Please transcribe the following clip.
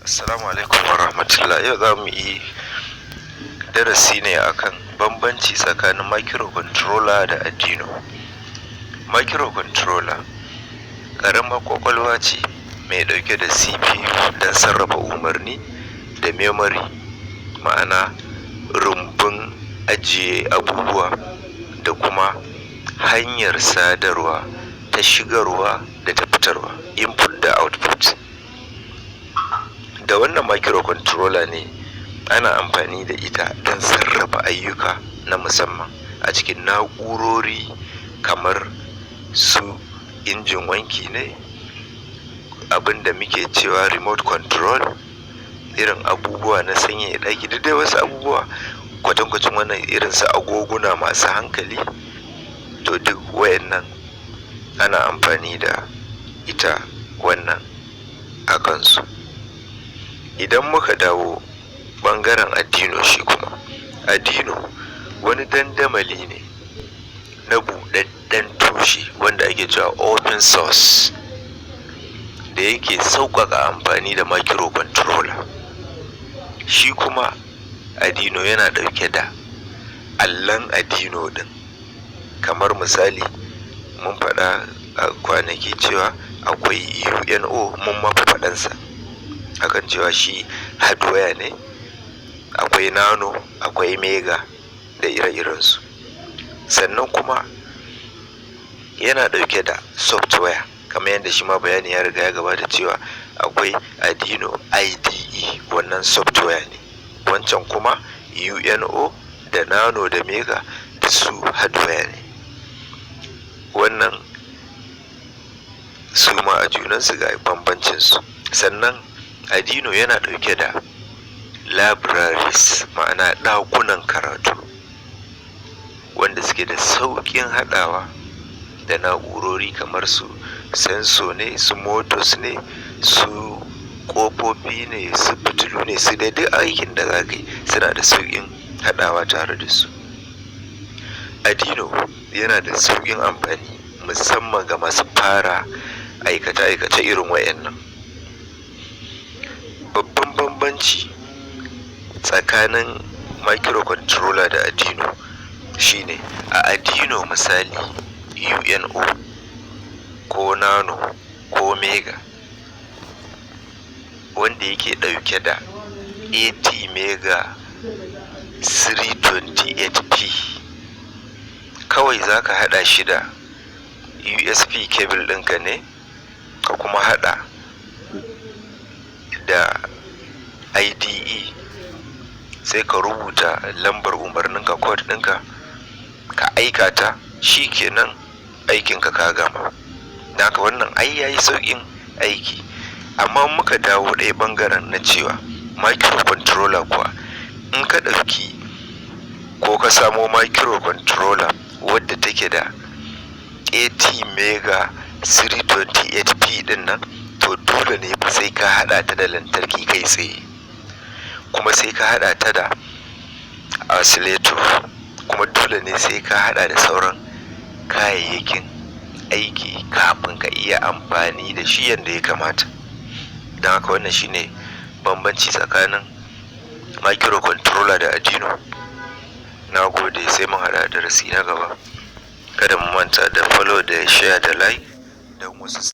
Assalamu alaikum wa rahmatullah. Yau za mu yi darasi ne akan bambanci tsakanin microcontroller da Arduino. Microcontroller ƙaramar ƙwaƙwalwa ce mai ɗauke da CPU don sarrafa umarni da memory, ma'ana rumbun ajiye abubuwa, da kuma hanyar sadarwa ta shigarwa da ta fitarwa, input da output. Da wannan microcontroller ne ana amfani da ita don sarrafa ayyuka na musamman a cikin na'urori kamar su injin wanki ne, abin da muke cewa remote control, irin abubuwa na sanyaya ɗaki, duk dai wasu abubuwa kwatankwacin wannan, irin su agoguna masu hankali. To, duk wayannan ana amfani da ita wannan a kansu. Idan muka dawo ɓangaren Arduino, shi kuma Arduino wani dandamali ne na buɗaɗɗen tushe wanda ake cewa open source da yake sauƙaƙa amfani da microcontroller. Shi kuma Arduino yana ɗauke da allon Arduino ɗin. Kamar misali, mun faɗa a kwanaki cewa akwai UNO, mun ma fi faɗansa akan cewa shi hardware ne. Akwai Nano, akwai Mega da ire-irensu. Sannan kuma yana ɗauke da software, kamar yadda shi ma bayani ya riga ya gabata cewa akwai Arduino IDE, wannan software ne. Wancan kuma UNO da Nano da Mega da su hardware ne. Wannan su ma a junansu ga bambancinsu. Sannan Arduino yana ɗauke da libraries, ma'ana ɗakunan karatu wanda suke da sauƙin haɗawa da na'urori kamar su sensor ne, su motors ne, su ƙofofi ne, su fitilu ne, su dai duk aikin da za ka yi, suna da sauƙin haɗawa tare da su. Arduino yana da sauƙin amfani, musamman ga masu fara aikace-aikace irin wayannan. Babban bambanci tsakanin microcontroller da Arduino shine a Arduino, misali UNO ko Nano ko Mega wanda yake ɗauke da ATmega 328P, kawai za ka haɗa shi da USB cable ɗinka ne, ka kuma haɗa da IDE, sai ka rubuta lambar umarninka, code ɗinka, ka aika ta, shi kenan aikinka ka gama. Don haka wannan ai yayi sauƙin aiki. Amma muka dawo ɗaya ɓangaren na cewa microcontroller kuwa, in ka ɗauki ko ka samo microcontroller wadda take da ATmega 328P ɗin nan, to dole ne fa sai ka haɗa ta da lantarki kai tsaye, kuma sai ka haɗa ta da oscillator, kuma dole ne sai ka haɗa da sauran kayayyakin aiki kafin ka iya amfani da shi yadda ya kamata. Don haka wannan shine bambanci tsakanin microcontroller da Arduino. Na gode, sai mun haɗa darasi na gaba. Kada mu manta da follow da share da like don wasu.